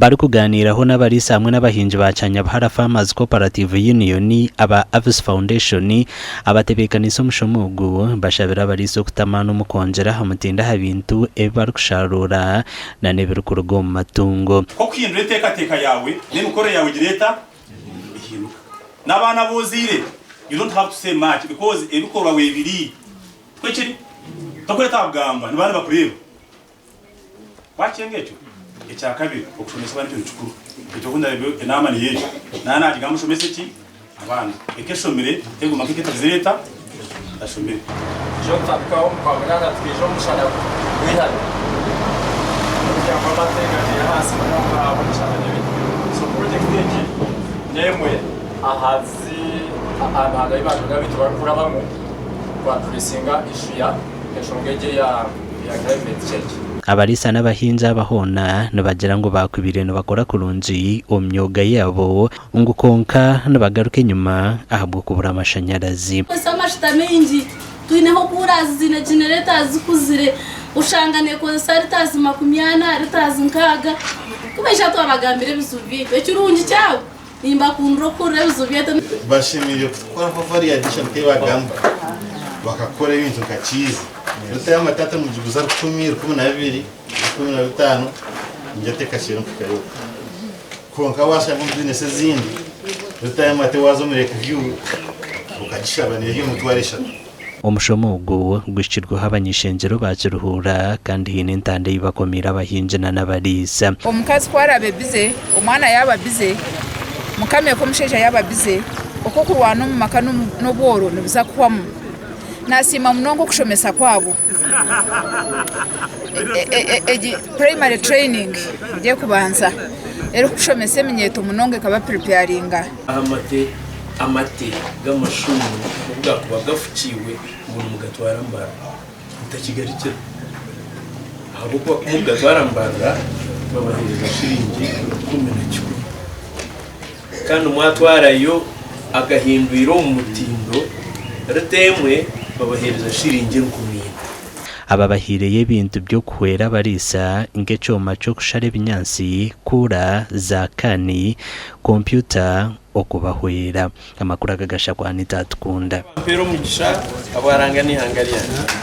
Barikugaaniiraho n'abariisa hamwe n'abahingi ba Kyanyabuhara Farmers Cooperative Union, aba Avis Foundation abatebeekaniise omushomo ogu bashabire abariisa okuta amaani omu kwongyera aha mutindo aha bintu ebi barikusharuura n'ebirikuruga omu matungo. Ku okuhindura enteekateeka yaawe n'emikorere yaawe egira eta? Ehinduka. N'abaana abu ozaire, you don't have to say much because ebikorwa weebiri. Tikwo kiri? Tokwetaaga kugamba, nibaba nibakureeba. Wakyenga ekyo? Ekyakabiri, okushomesa abaana ekyo nikikuru. Ekyo obu ndareeba enaama niyo egyo. Naaba naagigamba oshomese ki? Abaana. Eka eshomire teguma nk'eka etagizire eta? Etashomire. Twija okutandikaho omu Kwamunaana tukaija omu mushana gw'eihari n'okugira ngu amate gagiire ahansi munonga ahabw'omushana n'ebindi. So purojekiti egi n'emwe aha zi aha mihanda y'eibandiro ry'abaitu barikurabamu ku addressinga issue ya enshonga egi eya eya climate change. Abariisa n'abahingi aba hoona nibagira ngu baakubaire nibakora kurungi omu myooga yaabo ngu kwonka nibagaruka enyima ahabw'okubura amashanyarazi. Kozesa amashuta maingi. Twineho coolers ziine generators zikuzire oshanga nekozesa litres 40, litres 60. Kubaija twabagambira ebizibu byaitu. Ekirungi kyabo nimbakundira okuhurira ebizibu byaitu. Bashemereire kutukoraho value addition nk'eyi bagamba bakakora ebintu nka cheese lita y'amata hati nimugiguza rukumi, 12, 15 ningira tekakire mpikayo kwonka washanga omu bizinesi ezindi lita y'amata waaza omu Lake View okagishaba neri 30,000. Omushomo ogu guhikirweho abany'ishengyero ba Kiruhura kandi haine entanda ei bakomiire abahingi n'abariisa. Omukazi ku araabe bize, omwana yaaba bize, mukama eka omushaija yaaba bize, okwo okurwana omu maka n'obworo nibuza kuhwamu. Nasiima munonga okushomesa kwabo. Egi purayimare tureyiningi erikubanza erikushomesa eminyeeto munonga ekabapuripeyaringa. Amate amate g'amashumu nobu gaakuba gafukiibwe ngu nimugatwara Mbarara, mutakigarukira ahabw'okuba ku murikugatwara Mbarara babaheereza shiringi 11 kandi mwatwarayo agahindwire omu mutindo rita emwe babaheereza shiringi 4000. Aba bahaireyo ebintu by'okuhwera abariisa nk'ekyoma ky'okushara ebinyaatsi, kuura, za kaani, kompyuta okubahwera. Amakuru aga gashakwa Anita Atukunda. Mpeere omugisha ahabwa Ruhanga n'eihanga ryangye.